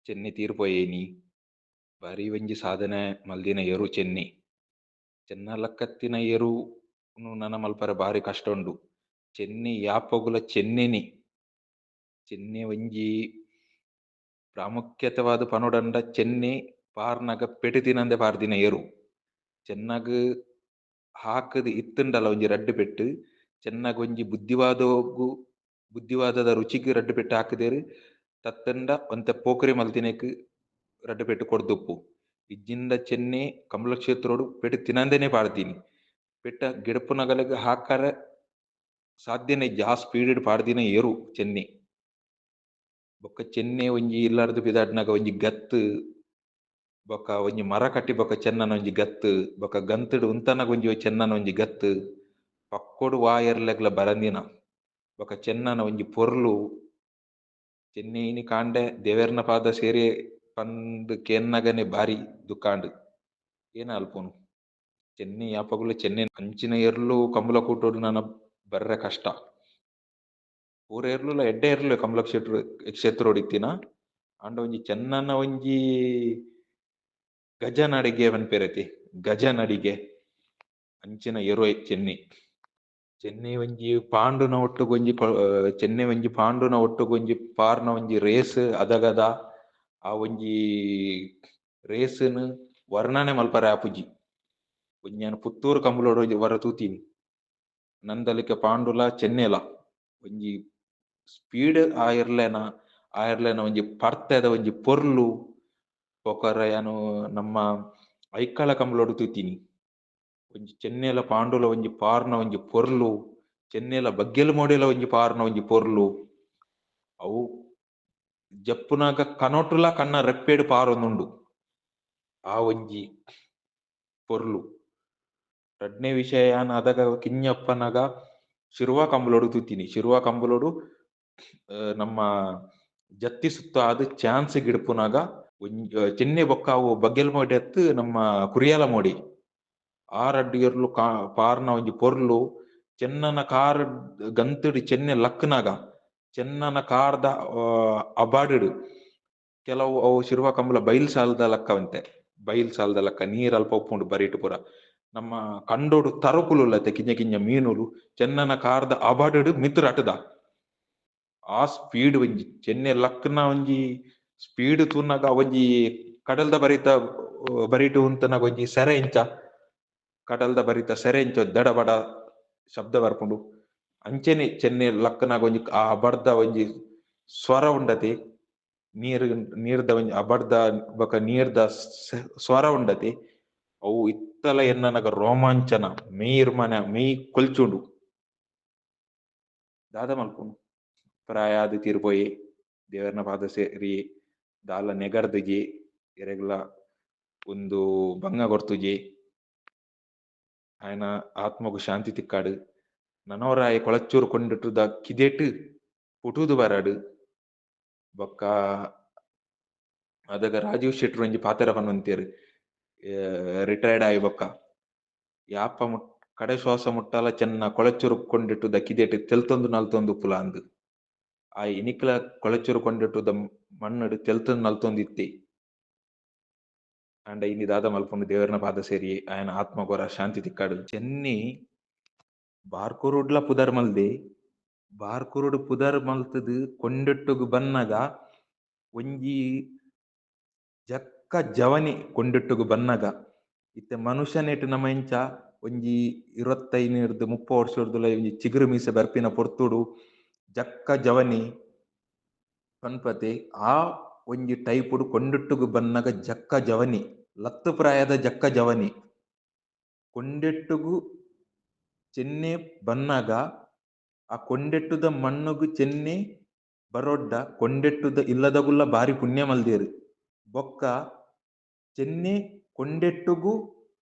ಚೆನ್ನಿ ತೀರ್ ಪೋಯೆನಿ ಬಾರಿ ಒಂಜಿ ಸಾಧನೆ ಮಲ್ದಿನ ಎರು ಚೆನ್ನಿ ಚೆನ್ನ ಲಕ್ಕತ್ತಿನ ಎರು ನನ ಮಲ್ಪರೆ ಬಾರಿ ಕಷ್ಟ ಉಂಡು ಚೆನ್ನಿ ಯಾಪೊಗುಲ ಚೆನ್ನಿನಿ ಚೆನ್ನಿ ಒಂಜಿ ಪ್ರಾಮುಖ್ಯತವಾದ್ ಪನೊಡಂಡ ಚೆನ್ನಿ ಪಾರ್ನಗ ಪೆಟ್ ತಿನಂದೆ ಪಾರ್ದಿನ ಎರು ಚೆನ್ನಗ್ ಹಾಕುದು ಇತ್ತುಂಡಲ ಒಂಜಿ ರಡ್ಡ್ ಪೆಟ್ಟ್ ಚೆನ್ನಗ್ ಒಂಜಿ ಬುದ್ಧಿವಾದೊಗು ಬುದ್ಧಿವಾದದ ರುಚಿಗ್ ರಡ್ಡ್ ಪೆಟ್ಟ್ ಹಾಕುದೆರ್ ತತ್ತುಂಡ ಒಂತೆ ಪೋಕ್ರಿ ಮಲ್ತಿನೆಕ್ ರಡ್ಡ್ ಪೆಟ್ಟ್ ಕೊರ್ದುಪ್ಪು ಇಜ್ಜಿಂಡ ಚೆನ್ನಿ ಕಂಬುಲ ಕ್ಷೇತ್ರೊಡು ಪೆಟ್ಟ್ ತಿನಂದೆನೆ ಪಾಡ್ದಿನಿ ಪೆಟ್ಟ್ ಗಿಡಪುನಗಲೆಗ್ ಹಾಕರೆ ಸಾಧ್ಯನೆ ಇಜ್ಜಿ ಆ ಸ್ಪೀಡ್ ಡ್ ಪಾಡ್ದಿನ ಎರು ಚೆನ್ನಿ ಬೊಕ್ಕ ಚೆನ್ನಿ ಒಂಜಿ ಇಲ್ಲರ್ದ್ ಪಿದಾಡ್ನಗ ಒಂಜಿ ಗತ್ತ್ ಬೊಕ್ಕ ಒಂಜಿ ಮರ ಕಟ್ಟಿ ಬೊಕ್ಕ ಚೆನ್ನನ ಒಂಜಿ ಗತ್ತ್ ಬೊಕ್ಕ ಗಂತ್ಡ್ ಉಂತನಗ ಒಂಜಿ ಚೆನ್ನನ ಒಂಜಿ ಗತ್ತ್ ಪಕ್ಕೊಡು ವಾ ಎರ್ಲೆಗ್ಲ ಬರಂದಿನ ಬೊಕ್ಕ ಚೆನ್ನನ ಒಂಜಿ ಪೊರ್ಲು ಚೆನ್ನಿ ಇನಿ ಕಾಂಡೆ ದೇವೆರ್ನ ಪಾದ ಸೇರಿ ಪಂದ್ ಕೇನ್ನಗನೆ ಬಾರಿ ದುಃಖ ಆಂಡ್ ಏನ ಅಲ್ಪುನು ಚೆನ್ನಿ ಯಾಪಗುಲ ಚೆನ್ನಿ ಅಂಚಿನ ಎರ್ಲು ಕಂಬುಲ ಕೂಟೊಡು ನನ ಬರ್ರೆ ಕಷ್ಟ ಪೂರ ಎರ್ಲುಲ ಎಡ್ಡೆ ಎರ್ಲು ಕಂಬುಲ ಕ್ಷೇತ್ರೊಡು ಇತ್ತಿನ ಆಂಡ ಒಂಜಿ ಚೆನ್ನನ ಒಂಜಿ ಗಜನಡಿಗೆ ಪನ್ಪೆರತೆ ಗಜನಡಿಗೆ ಅಂಚಿನ ಎರು ಚೆನ್ನಿ ಚೆನ್ನಿ ಒಂಜಿ ಪಾಂಡುನ ಒಟ್ಟುಗು ಒಂಜಿ ಚೆನ್ನಿ ಒಂಜಿ ಪಾಂಡುನ ಒಟ್ಟುಗು ಒಂಜಿ ಪಾರ್ನ ಒಂಜಿ ರೇಸ್ ಅದಗದ ಆ ಒಂಜಿ ರೇಸ್ ನ್ ವರ್ಣನೆ ಮಲ್ಪರೆ ಆಪುಜಿ ಒಂಜಿ ಯಾನ್ ಪುತ್ತೂರು ಕಂಬುಲೊಡು ಒಂಜಿ ಒರ ತೂತಿನಿ ನಂದಳಿಕೆ ಪಾಂಡುಲ ಚೆನ್ನೆಲ ಒಂಜಿ ಸ್ಪೀಡ್ ಆ ಎರ್ಲೆನ ಆ ಎರ್ಲೆನ ಒಂಜಿ ಪರ್ತೆದ ಒಂಜಿ ಪೊರ್ಲು ಬೊಕ ಯಾನ್ ನಮ್ಮ ಐಕಳ ಕಂಬುಲೊಡು ತೂತಿನಿ ಒಂಜಿ ಚೆನ್ನೆಲ ಪಾಂಡುಲ ಒಂಜಿ ಪಾರ್ನ ಒಂಜಿ ಪೊರ್ಲು ಚೆನ್ನೆಲ ಬಗ್ಗೆಲ್ ಮೋಡೆಲ ಒಂಜಿ ಪಾರ್ನ ಒಂಜಿ ಪೊರ್ಲು ಅವು ಜಪ್ಪುನಗ ಕನೊಟುಲ ಕಣ್ಣ ರೆಪ್ಪೆಡ್ ಪಾರೊಂದುಂಡು ಆ ಒಂಜಿ ಪೊರ್ಲು. ರಡ್ಡನೆ ವಿಷಯ ಯಾನ್ ಅದಗ ಕಿഞ്ഞಪ್ಪನಗ ಶಿರ್ವ ಕಂಬುಲೊಡು ತೂತಿನಿ ಶಿರ್ವ ಕಂಬುಲೊಡು ನಮ್ಮ ಜತ್ತಿ ಸುತ್ತ ಆದ್ ಚಾನ್ಸ್ ಗಿಡ್ಪುನಗ ಒಂಜಿ ಚೆನ್ನೆ ಬೊಕ್ಕ ಅವು ಬಗ್ಗೆಲ್ ಮೋಡಿ ಅತ್ತ್ ನಮ್ಮ ಕುರಿಯಾಲ ಮೋಡಿ ಆ ರಡ್ಡ್ ಎರ್ಲು ಪಾರ್ನ ಒಂಜಿ ಪೊರ್ಲು ಚೆನ್ನನ ಕಾರ್ ಗಂತುಡು ಚೆನ್ನೆ ಲಕ್ಕುನಗ ಚೆನ್ನನ ಕಾರ್ದ ಅಬಾಡುಡು ಕೆಲವು ಅವು ಶಿರ್ವ ಕಂಬುಲ ಬೈಲ್ ಸಾಲದ ಲಕ್ಕ ಒಂತೆ ಬೈಲ್ ಸಾಲದ ಲಕ್ಕ ನೀರ್ ಅಲ್ಪ ಉಪ್ಪುಂಡು ಬರಿಟ್ ಪೂರ ನಮ್ಮ ಕಂಡೊಡು ತರಕುಲು ಉಲ್ಲತೆ ಕಿഞ്ഞ ಕಿഞ്ഞ ಮೀನುಲು ಚೆನ್ನನ ಕಾರ್ದ ಅಬಾಡುಡು ಮಿತ್ತ್ ರಟ್ಟುದ ಆ ಸ್ಪೀಡ್ ಒಂಜಿ ಚೆನ್ನೆ ಲಕ್ಕುನ ಒಂಜಿ ಸ್ಪೀಡ್ ತೂನಗ ಒಂಜಿ ಕಡಲ್ದ ಬರಿತ ಬರಿಟ್ ಉಂತುನಗ ಒಂಜಿ ಸೆರೆ ಇಂಚ ಕಡಲ್ದ ಬರಿತ ಸೆರೆ ಇಂಚ ದಡಬಡ ಶಬ್ದ ಬರ್ಪುಂಡು ಅಂಚನೆ ಚೆನ್ನೆ ಲಕ್ಕುನಗ ಒಂಜಿ ಆ ಅಬರ್ದ ಒಂಜಿ ಸ್ವರ ಉಂಡತೆ ನೀರ್ ನೀರ್ದ ಒಂಜಿ ಅಬರ್ದ ಬೊಕ ನೀರ್ದ ಸ್ವರ ಉಂಡತೆ ಅವು ಇತ್ತಲ ಎನ್ನನಗ ರೋಮಾಂಚನ ಮೆಯಿ ಇರ್ಮನೆ ಮೆಯಿ ಕೊಲ್ಚುಂಡು ದಾದ ಮಲ್ಪುನು ಪ್ರಾಯ ಆದ್ ತೀರ್ ಪೋಯೆ ದೇವೆರ್ನ ಪಾದ ಸೇರಿ ದಾಲ ನೆಗರ್ದುಜಿ ಎರೆಗ್ಲ ಉಂದು ಬಂಗ ಕೊರ್ತುಜಿ ಆಯನ ಆತ್ಮಗ್ ಶಾಂತಿ ತಿಕ್ಕಡ್ ನನೊರಾಯೆ ಕೊಳಚೂರು ಕೊಂಡಿಟ್ಟುದ ಕಿದೆಟ್ ಪುಟುದು ಬರಡ್ ಬೊಕ್ಕ ಅದಗ ರಾಜೀವ್ ಶೆಟ್ರ್ ಒಂಜಿ ಪಾತೆರ ಪನೊಂತೆರ್ ರಿಟೈರ್ಡ್ ಆಯಿ ಬೊಕ್ಕ ಯಾಪ ಮುಟ್ ಕಡೆ ಶ್ವಾಸ ಮುಟ್ಟಲ ಚೆನ್ನ ಕೊಳಚೂರು ಕೊಂಡಿಟ್ಟುದ ಕಿದೆಟ್ ತೆಲ್ತೊಂದು ನಲ್ತೊಂದು ಉಪ್ಪುಲ ಅಂದ್ ಆಯೆ ಇನಿಕ್ಲ ಕೊಳಚೂರು ಕೊಂಡಿಟ್ಟುದ ಮಣ್ಣುಡು ತೆಲ್ತೊಂದು ನಲ್ತೊಂದು ಇತ್ತೆ ಆಂಡ ಇನಿ ದಾದ ಮಲ್ಪುಂಡು ದೇವೆರ್ನ ಪಾದ ಸೇರಿ ಆಯನ ಆತ್ಮಗೊರ ಶಾಂತಿ ತಿಕ್ಕಡ್ ಚೆನ್ನಿ ಬಾರ್ಕೂರುಡ್ಲ ಪುದರ್ ಮಲ್ದೆ ಬಾರ್ಕೂರುಡು ಪುದರ್ ಮಲ್ತುದು ಕೊಂಡಿಟ್ಟುಗು ಬನ್ನಗ ಒಂಜಿ ಜಕ್ಕ ಜವನಿ ಕೊಂಡಿಟ್ಟುಗು ಬನ್ನಗ ಇತ್ತೆ ಮನುಷ್ಯನೇಟ್ ನಮ ಎಂಚ ಒಂಜಿ 25 ರ್ದ್ 30 ವರ್ಷರ್ದುಲ ಒಂಜಿ ಚಿಗುರು ಮೀಸೆ ಬರ್ಪಿನ ಪೊರ್ತುಡು ಜಕ್ಕ ಜವನಿ ಪನ್ಪತೆ ಆ ಒಂಜಿ ಟೈಪುಡು ಕೊಂಡಿಟ್ಟುಗು ಬನ್ನಗ ಜಕ್ಕ ಜವನಿ ಲತ್ತ್ ಪ್ರಾಯದ ಜಕ್ಕ ಜವನಿ ಕೊಂಡಿಟ್ಟುಗು ಚೆನ್ನೆ ಬನ್ನಗ ಆ ಕೊಂಡೆಟ್ಟುದ ಮಣ್ಣುಗು ಚೆನ್ನೆ ಬರೊಡ್ಡ ಕೊಂಡೆಟ್ಟುದ ಇಲ್ಲದಗುಲ್ಲ ಬಾರಿ ಪುಣ್ಯ ಮಲ್ದೆರ್ ಬೊಕ್ಕ ಚೆನ್ನೆ ಕೊಂಡೆಟ್ಟುಗು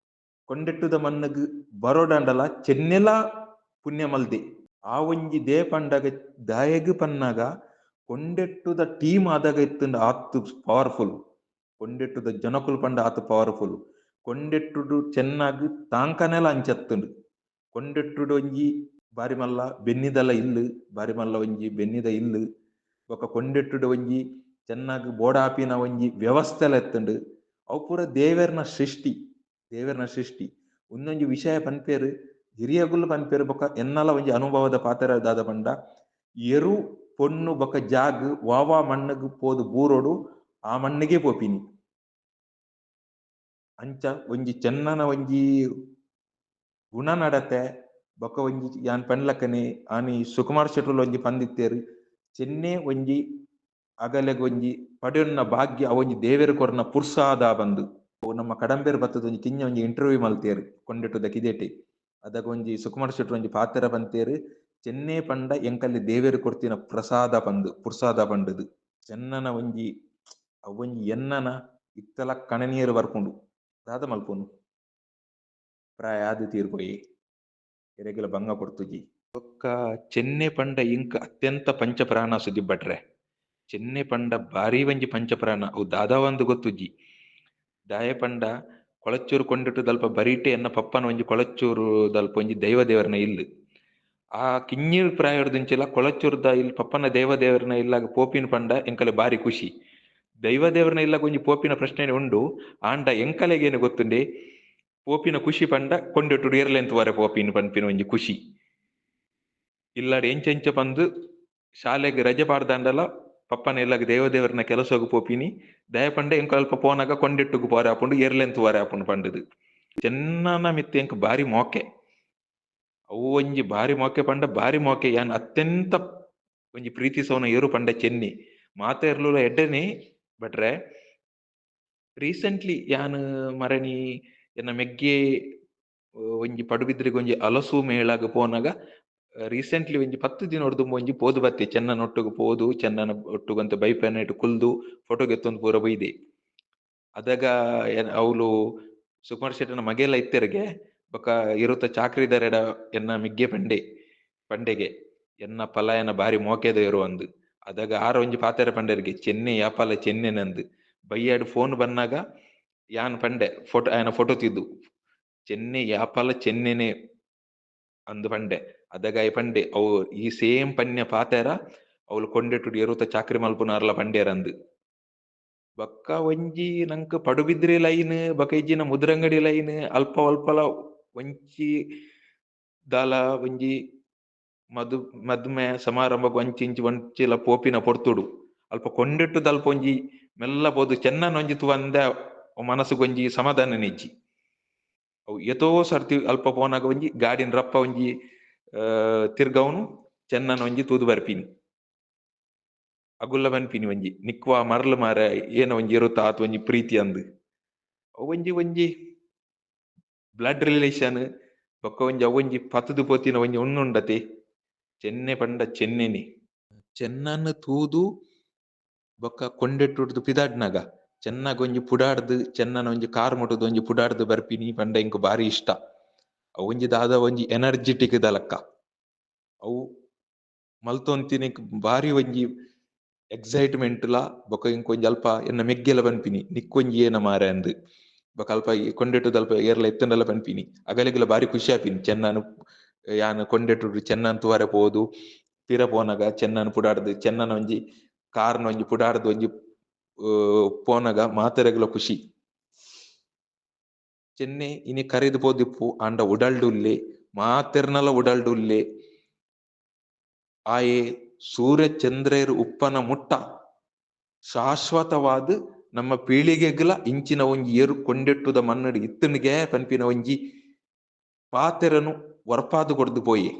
ಕೊಂಡೆಟ್ಟುದ ಮಣ್ಣುಗು ಬರೊಡಂಡಲ ಚೆನ್ನೆಲ ಪುಣ್ಯ ಮಲ್ದೆ ಆ ಒಂಜಿ they ಪಂಡಗ ದಾಯೆಗ್ ಪನ್ನಗ ಕೊಂಡೆಟ್ಟುದ ಟೀಮ್ ಆದಾಗ ಇತ್ತುಂಡ ಆತ್ ಪವರ್ಫುಲ್ ಕೊಂಡೆಟ್ಟುದ ಜನಕುಲು ಪಂಡ ಆತ್ ಪವರ್ಫುಲ್ ಕೊಂಡೆಟ್ಟುಡು ಚೆನ್ನಾಗ್ ತಾಂಕನೆಲ ಅಂಚತ್ತುಂಡು ಕೊಂಡೆಟ್ಟುಡು ಒಂಜಿ ಬಾರಿ ಮಲ್ಲ ಬೆನ್ನಿದಲ ಇಲ್ಲು ಬಾರಿ ಮಲ್ಲ ಒಂಜಿ ಬೆನ್ನಿದ ಇಲ್ಲು ಬೊಕ ಕೊಂಡೆಟ್ಟುಡು ಒಂಜಿ ಚೆನ್ನಾಗ್ ಬೋಡಾಪಿನ ಒಂಜಿ ವ್ಯವಸ್ಥೆಲ ಇತ್ತುಂಡು. ಅವು ಪೂರ ದೇವೆರ್ನ ಸೃಷ್ಟಿ, ದೇವೆರ್ನ ಸೃಷ್ಟಿ. ಒಂದೊಂಜಿ ವಿಷಯ ಪನ್ಪೇರು, ಹಿರಿಯಗುಲು ಪನ್ಪೇರು. ಬೊಕ ಎನ್ನಲ ಒಂಜಿ ಅನುಭವದ ಪಾತ್ರ ದಾದ ಪಂಡ, ಎರು ಪೊಣ್ಣು ಬೊಕ ಜಾಗ್ ವಾವಾ ಮಣ್ಣುಗ್ ಪೋದು ಬೂರೋಡು ಆ ಮಣ್ಣಿಗೆ ಪೋಪಿನಿ. ಅಂಚ ಒಂಜಿ ಚೆನ್ನನ ಒಂಜಿ ಗುಣ ನಡತೆ ಬೊಕ ಒಂಜಿ ಯಾನ್ ಪನ್ಲಕ್ಕನೆ ಆನಿ ಸುಕುಮಾರ್ ಶೆಟ್ರುಲು ಒಂಜಿ ಪಂದಿತ್ತೇರು, ಚೆನ್ನೆ ಒಂಜಿ ಅಗಲೆಗ್ ಒಂಜಿ ಪಡೆಯೊನ್ನ ಭಾಗ್ಯ ಅವೊಂಜಿ ದೇವೆರ್ ಕೊರ್ನ ಪುರ್ಸಾದ ಬಂದು. ನಮ್ಮ ಕಡಂಬೇರ್ ಬತ್ತದ ಒಂಜಿ ಕಿಂಜ ಒಂಜಿ ಇಂಟರ್ವ್ಯೂ ಮಲ್ತೇರು ಕೊಂಡೆಟುದ ಕಿದೆಟೆ. ಅದಾಗ ಒಂಜಿ ಸುಕುಮಾರ್ ಶೆಟ್ರು ಒಂಜಿ ಪಾತ್ರ ಪಂತೇರು, ಚೆನ್ನೆ ಪಂಡ ಎಂಕಲ್ಲಿ ದೇವೆರ್ ಕೊರ್ತಿನ ಪ್ರಸಾದ ಪಂದು, ಪುರ್ಸಾದ ಪಂಡುದು. ಚೆನ್ನನ ಒಂಜಿ ಅವೊಂಜಿ ಎನ್ನನ ಇತ್ತಲ ಕಣನೀರು ಬರ್ಪುಂಡು. ದಾದ ಮಲ್ಪುನು ಪ್ರಾಯ ಆದ್ ತೀರ್ಪೋಯೆ, ಎರೆಗಲ ಬಂಗ ಕೊರ್ತುಜಿ. ಬೊಕ್ಕ ಚೆನ್ನೆ ಪಂಡ ಇಂಕ್ ಅತ್ಯಂತ ಪಂಚಪ್ರಾಣ ಸುದೀಪ್ ಭಟ್ರೆ. ಚೆನ್ನೆ ಪಂಡ ಬಾರಿ ಒಂಜಿ ಪಂಚಪ್ರಾಣ, ಅವು ದಾದಾ ಒಂದು ಗೊತ್ತುಜ್ಜಿ. ದಾಯೆ ಪಂಡ ಕೊಳಚೂರು ಕೊಂಡಿಟ್ಟು ದಲ್ಪ ಬರೀಟೆ ಎನ್ನ ಪಪ್ಪನ ಒಂಜಿ ಕೊಳಚೂರು ದಲ್ಪ ಒಂಜಿ ದೈವ ದೇವರನ ಇಲ್ಲು. ಆ ಕಿഞ്ഞಿರ್ ಪ್ರಾಯೊಡ್ದಿಂಚಿಲ ಕೊಳಚೂರ್ದ ಇಲ್ ಪಪ್ಪನ ದೈವ ದೇವರನ ಇಲ್ಲಾಗ ಪೋಪಿನ ಪಂಡ ಎಂಕಲೆ ಬಾರಿ ಖುಷಿ. ದೈವ ದೇವರನ ಇಲ್ಲಾಗ ಒಂಜಿ ಪೋಪಿನ ಪ್ರಶ್ನೆ ಉಂಡು, ಆಂಡ ಎಂಕಲೆಗೇನು ಗೊತ್ತುಂಡೆ ಪೋಪಿನ ಖುಷಿ ಪಂಡ ಕೊಂಡಿಟ್ಟು ಏರ್ಲೆಂತುವರೆ ಪೋಪಿನ ಪನ್ಪಿನ ಒಂಜಿ ಖುಷಿ. ಇಲ್ಲಾಡ್ ಎಂಚ ಎಂಚ ಪಂದು ಶಾಲೆಗ್ ರಜೆ ಪಾಡ್ದಾಂಡಲ ಪಪ್ಪನ ಇಲ್ಲಾಗ ದೈವ ದೇವರನ ಕೆಲಸಗ್ ಪೋಪಿನಿ. ದಯ ಪಂಡ ಎಂಕ ಅಲ್ಪ ಪೋನಾಗ ಕೊಂಡಿಟ್ಟುಗು ಪೋರೆ ಆಪುಂಡು, ಏರ್ಲೆಂತುವರೆ ಆಪುಂಡು ಪಂಡುದು. ಚೆನ್ನನ ಮಿತ್ತ್ ಎಂಕ್ ಬಾರಿ ಮೋಕೆ, ಅವು ಒಂಜಿ ಬಾರಿ ಮೋಕೆ ಪಂಡ ಬಾರಿ ಮೋಕೆ. ಯಾನ್ ಅತ್ಯಂತ ಒಂಜಿ ಪ್ರೀತಿಸವನ ಏರು ಪಂಡ ಚೆನ್ನಿ. ಮಾತೆರ್ಲುಲ ಎಡ್ಡೆನೆ ಭಟ್ರೆ. ರೀಸೆಂಟ್ಲಿ ಯಾನ್ ಮರಣಿ ಎನ್ನ ಮೆಗ್ಗೆ ಒಂಜಿ ಪಡುಬಿದ್ರಿಗೆ ಒಂಜಿ ಅಲಸು ಮೇಳಾಗ ಪೋನಾಗ ರೀಸೆಂಟ್ಲಿ ಒಂಜಿ 10 ದಿನೊಡ್ದು ಒಂಜಿ ಪೋದು ಬತ್ತೆ, ಚೆನ್ನನ ಒಟ್ಟುಗು ಪೋದು, ಚೆನ್ನನ ಒಟ್ಟುಗಂತ ಬೈಪೆನೆಟ್ ಕುಲ್ದು ಫೋಟೋ ಗೆತ್ತೊಂದು ಪೂರ ಬೈದೆ. ಅದಾಗ ಅವ್ಲು ಸುಕುಮಾರ್ ಶೆಟ್ಟನ ಮಗೆಲ್ಲ ಇತ್ತೆರ್ಗೆ ಬೊಕ ಇರುತ್ತ ಚಾಕ್ರಿದರೆಡ ಎನ್ನ ಮಿಗ್ಗೆ ಪಂಡೆ ಪಂಡೆಗೆ ಎನ್ನ ಪಲಾಯನ ಬಾರಿ ಮೋಕೆದ ಇರು ಅಂದು. ಅದಾಗ ಆರ ಒಂಜಿ ಪಾತೆರ ಪಂಡೆರ್ಗೆ ಚೆನ್ನೆ ಯಾಪಾಲ ಚೆನ್ನೆನಂದು. ಬೈಯಾಡ್ ಫೋನ್ ಬನ್ನಾಗ ಯಾನ್ ಪಂಡೆ ಫೋಟೋ ಆಯನ ಫೋಟೋ ತಿದ್ದು ಚೆನ್ನೆ ಯಾಪಾಲ ಚೆನ್ನೆನೆ ಅಂದು ಪಂಡೆ. ಅದಾಗ ಆಯ್ ಪಂಡೆ ಅವು ಈ ಸೇಮ್ ಪನ್ಯ ಪಾತೆರ ಅವ್ಲು ಕೊಂಡೆಟುಡು ಎರುತ ಚಾಕ್ರಿ ಮಲ್ಪುನಾರ್ಲ ಪಂಡೇರಂದು. ಬೊಕ್ಕ ಒಂಜಿ ನಂಕ್ ಪಡುಬಿದ್ರಿ ಲೈನ್ ಬೊಕ ಇಜ್ಜಿನ ಮುದ್ರಂಗಡಿ ಲೈನ್ ಅಲ್ಪ ಅಲ್ಪಲ ಒಂಚಿ ದಾಲ ಒಂಜಿ ಮದು ಮದ್ಮೆ ಸಮಾರಂಭಗ್ ಒಂಚಿ ಇಂಚಿ ಒಂಚಿಲ ಪೋಪಿನ ಪೊರ್ತುಡು ಅಲ್ಪ ಕೊಂಡೆಟ್ಟುದ ಅಲ್ಪ ಒಂಜಿ ಮೆಲ್ಲ ಪೋದು ಚೆನ್ನನ ಒಂಜಿ ತೂವಂದೆ ಮನಸ್ಸುಗೊಂಜಿ ಸಮಾಧಾನ ನಿಜ್ಜಿ. ಅವು ಏತೋ ಸರ್ತಿ ಅಲ್ಪ ಪೋನಾಗ ಒಂಜಿ ಗಾಡಿನ ರಪ್ಪ ಒಂಜಿ ತಿರ್ಗವನು ಚೆನ್ನನ ಒಂಜಿ ತೂದು ಬರ್ಪಿನಿ, ಅಗುಲ್ಲ ಪನ್ಪಿನಿ ಒಂಜಿ ನಿಕ್ವಾ ಮರ್ಲು ಮಾರ ಏನ ಒಂಜಿ ಇರುತ್ತ ಆತ್ ಒಂಜಿ ಪ್ರೀತಿ ಅಂದು. ಅವು ಒಂಜಿ ಒಂಜಿ ಬ್ಲಡ್ ರಿಲೇಷನ್ ಬೊಕ್ಕ ಒಂಜಿ ಅವೊಂಜಿ ಪತುದು ಪೋತಿನ ಒಂಜಿ ಉಣ್ಣುಂಡತೆ. ಚೆನ್ನೆ ಪಂಡ ಚೆನ್ನೆನೆ. ಚೆನ್ನನ್ ತೂದು ಬೊಕ್ಕ ಕೊಂಡೆಟ್ಟುಡ್ದು ಪಿದಾಡ್ನಾಗ ಚೆನ್ನಾಗ ಒಂಜಿ ಪುಡಾಡ್ದು ಚೆನ್ನನ ಒಂಜಿ ಕಾರ್ ಮುಟ್ಟುದು ಒಂಜಿ ಪುಡಾಡ್ದು ಬರ್ಪಿನಿ ಪಂಡ ಇಂಕ್ ಬಾರಿ ಇಷ್ಟ. ಅವು ಒಂಜಿ ದಾದ ಒಂಜಿ ಎನರ್ಜೆಟಿಕ್ ದಲಕ್ಕ ಅವು ಮಲ್ತೊಂತಿನಿಕ್ ಬಾರಿ ಒಂಜಿ ಎಕ್ಸೈಟ್ಮೆಂಟ್ ಲಾ ಬೊಕ ಇಂಕ್ ಒಂಜಿ ಅಲ್ಪ ಎನ್ನ ಮೆಗ್ಗೆಲ ಪನ್ಪಿನಿ ನಿಕ್ಕೊಂಜಿ ಏನ ಮಾರೆ ಅಂದ್. ಬೊಕ ಅಲ್ಪ ಕೊಂಡೆಟ್ಟುದ ಅಲ್ಪ ಏರ್ಲ ಎತ್ತುಂಡಲ ಪನ್ಪಿನಿ. ಅಗಲಿಗೆಲ ಬಾರಿ ಖುಷಿ ಆಪಿನಿ ಚೆನ್ನನ್ ಯಾನ್ ಕೊಂಡೆಟ್ಟುಡು ಚೆನ್ನನ್ ತೂವರೆ ಪೋದು ಪಿರ ಪೋನಾಗ ಚೆನ್ನನ್ ಪುಡಾಡ್ದು ಚೆನ್ನನ ಒಂಜಿ ಕಾರ್ನ ಒಂಜಿ ಪುಡಾಡ್ದು ಒಂಜಿ ಪೋನಾಗ ಮಾತೆರೆಗ್ಲ ಖುಷಿ. ಚೆನ್ನೆ ಇನಿ ಕರಿದ್ ಪೋದಿಪ್ಪು ಆಂಡ ಉಡಲ್ಡುಲ್ಲೆ ಮಾತೆರ್ನಲ ಉಡಲ್ಡುಲ್ಲೆ. ಆಯೆ ಸೂರ್ಯ ಚಂದ್ರೆರ್ ಉಪ್ಪನ ಮುಟ್ಟ ಶಾಶ್ವತವಾದ ನಮ್ಮ ಪೀಳಿಗೆಗ್ಲ ಇಂಚಿನ ಒಂಜಿ ಏರು ಕೊಂಡೆಟ್ಟುದ ಮಣ್ಣಡು ಇತ್ತನಿಗೆ ಪನ್ಪಿನ ಒಂಜಿ ಪಾತೆರನು ವರ್ಪಾದು ಕೊಡ್ದು ಪೋಯೆ.